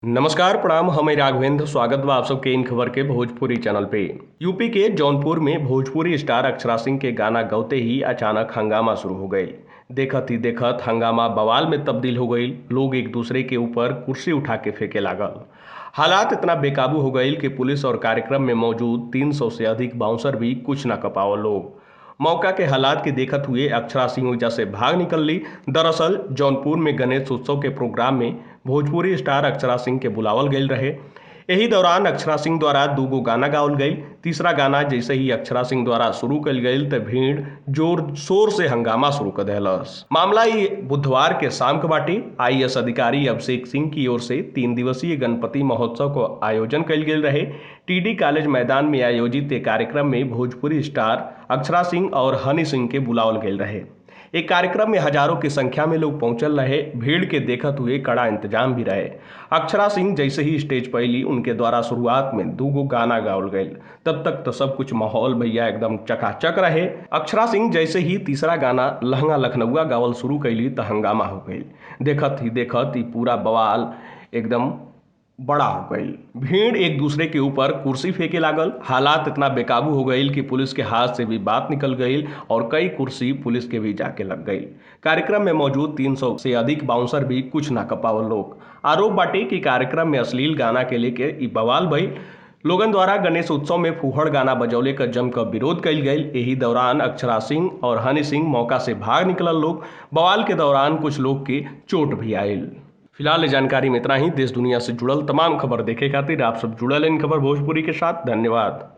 नमस्कार प्रणाम, हम राघवेंद्र। स्वागत बा आप सबके इन खबर के भोजपुरी चैनल पे। यूपी के जौनपुर में भोजपुरी स्टार अक्षरा सिंह के गाना गौते ही अचानक हंगामा शुरू हो गई। देखत ही देखत हंगामा बवाल में तब्दील हो गई। लोग एक दूसरे के ऊपर कुर्सी उठा के फेंके लागल। हालात इतना बेकाबू हो गई कि पुलिस और कार्यक्रम में मौजूद 300 से अधिक बाउंसर भी कुछ न कर पाओ लोग। मौका के हालात के देखत हुए अक्षरा सिंह ओइजा से भाग निकल ली। दरअसल जौनपुर में गणेश उत्सव के प्रोग्राम में भोजपुरी स्टार अक्षरा सिंह के बुलावल गई रहे। यही दौरान अक्षरा सिंह द्वारा दूगो गाना गावल गई। तीसरा गाना जैसे ही अक्षरा सिंह द्वारा शुरू कल गई तो भीड़ जोर शोर से हंगामा शुरू कर देहलस। मामला ये बुधवार के शाम के बाटे। आईएएस अधिकारी अभिषेक सिंह की ओर से 3 दिवसीय गणपति महोत्सव को आयोजन कल गई रहे। टीडी कॉलेज मैदान में आयोजित एक कार्यक्रम में भोजपुरी स्टार अक्षरा सिंह और हनी सिंह के बुलावल गए रहे। एक कार्यक्रम में हजारों की संख्या में लोग पहुंचल रहे। भीड़ के देखत हुए कड़ा इंतजाम भी रहे। अक्षरा सिंह जैसे ही स्टेज पर अली, उनके द्वारा शुरुआत में दूगो गाना गावल गए। तब तक तो सब कुछ माहौल भैया एकदम चकाचक रहे। अक्षरा सिंह जैसे ही तीसरा गाना लहंगा लखनऊआ गावल शुरू कैली तो हंगामा हो गई। देखत ही देखत ही पूरा बवाल एकदम बड़ा हो गई। भीड़ एक दूसरे के ऊपर कुर्सी फेंके लागल। हालात इतना बेकाबू हो गई कि पुलिस के हाथ से भी बात निकल गई और कई कुर्सी पुलिस के भी जाके लग गई। कार्यक्रम में मौजूद 300 से अधिक बाउंसर भी कुछ ना कर पावल लोग। आरोप बाटे कि कार्यक्रम में अश्लील गाना के लेके ई बवाल भई। लोगन द्वारा गणेश उत्सव में फूहड़ गाना बजौले का जमकर विरोध कल गई। यही दौरान अक्षरा सिंह और हनी सिंह मौका से भाग निकलल लोग। बवाल के दौरान कुछ लोग के चोट भी आयल। फिलहाल ये जानकारी में इतना ही। देश दुनिया से जुड़ल तमाम खबर देखे खातिर आप सब जुड़ल इन खबर भोजपुरी के साथ। धन्यवाद।